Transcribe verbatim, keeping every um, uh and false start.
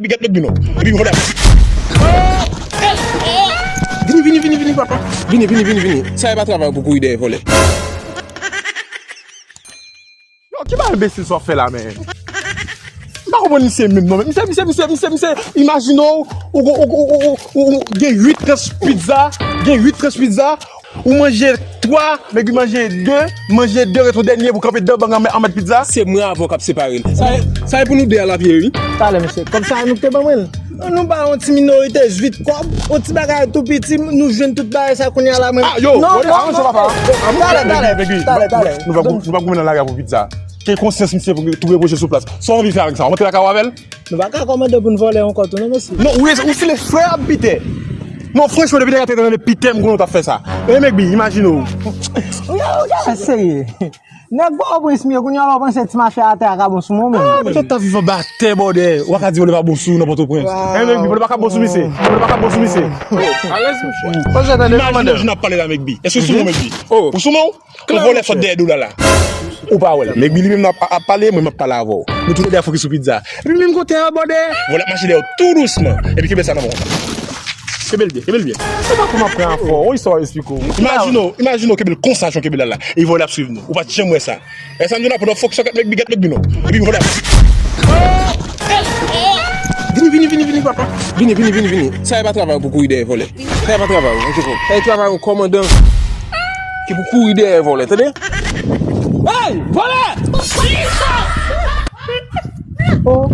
Gèt Mègbi non. Epi vòlè. Vini, vini, vini, vini, papa. Vini, vini, vini, vini. Sa e pa travay pou kouri dèyè vòlè. Yo, ki bagay enbesil sa w ap fè la, men? M pa konprann misye menm non. Misye, misye, misye, misye, misye, imajine w, ou, ou gen uit tranch pizza, gen uit tranch pizza, ou manje twa, Mègbi manje de, manje de, ret yon dènye pou kanpe devan gang anmèt pizza. Se mwen avè w k ap separe l. Sa e, sa e pou nou de a l ap ye, wi. Talè, mesye, kòb sa a nou k te ban mwen l. Nou ba yon ti minorite uit kòb, yon ti bagay tou piti, nou jwenn tout bagay sa kounye a la, mwen. Ah, yo, non, non, non, non, papa. Talè, talè, talè, talè. Nou pa, nou pa goumen nan lari a pou pizza. Gen konsyans misye pou tou reproche sou plas. Sa w anvi fè avèk sa? W antre lakay ou avè l? Nou pa ka kòmande pou n vòlè ankò tou non, mesye. Non, ou, ou se le frè a Pitè. Non, franchman, depi nèg la te tande Pitè, m konnen w t ap fè sa. E Mègbi, imajine w. Ou gade, ou gade, serye. Nèg Pòtoprens m ye, kounye a la w panse ti mache atè a ka bon sou mwen menm. Ah, men tout ta viv anba tè, bòdè. Ou pa ka di vòlè pa bon sou nan Pòtoprens. E Mègbi, vòlè pa ka bon sou misye. Vòlè pa ka bon sou misye. Alèz, monchè. Imajine w jan n ap pale la, Mègbi. Èske w sou mwen, Mègbi? Ou sou mwen? Yon vòlè sot dèyè do w la la. Ou pa wè l. Mègbi li menm ap, ap pale, mwen m ap pale avè w. Nou tou lè de ap fokis sou pizza. Epi menm kote a, bòdè. Vòlè ap mache dèyè w tou dousman. Epi kenbe sa nan men w konsa. Kenbe l byen, kenbe l byen. Se pa pou m ap pran afè w, yon istwa w esplike w. Imajine w, imajine w kenbe l konsa jan w kenbe l la la. E vòlè ap swiv nou. Ou pa t janm wè sa. E sa m di w la, pandan w fokis sou gèt Mègbi, gèt Mègbi non. Epi vòlè ap Vini, vini, vini, vini, papa. Vini, vini, vini, vini. Sa e pa travay pou kouri dèyè vòlè. Sa e pa travay ou, monchè. Sa e travay yon kòmandan ki pou kouri dèyè vòlè, tande? Hey, vòlè! Oh.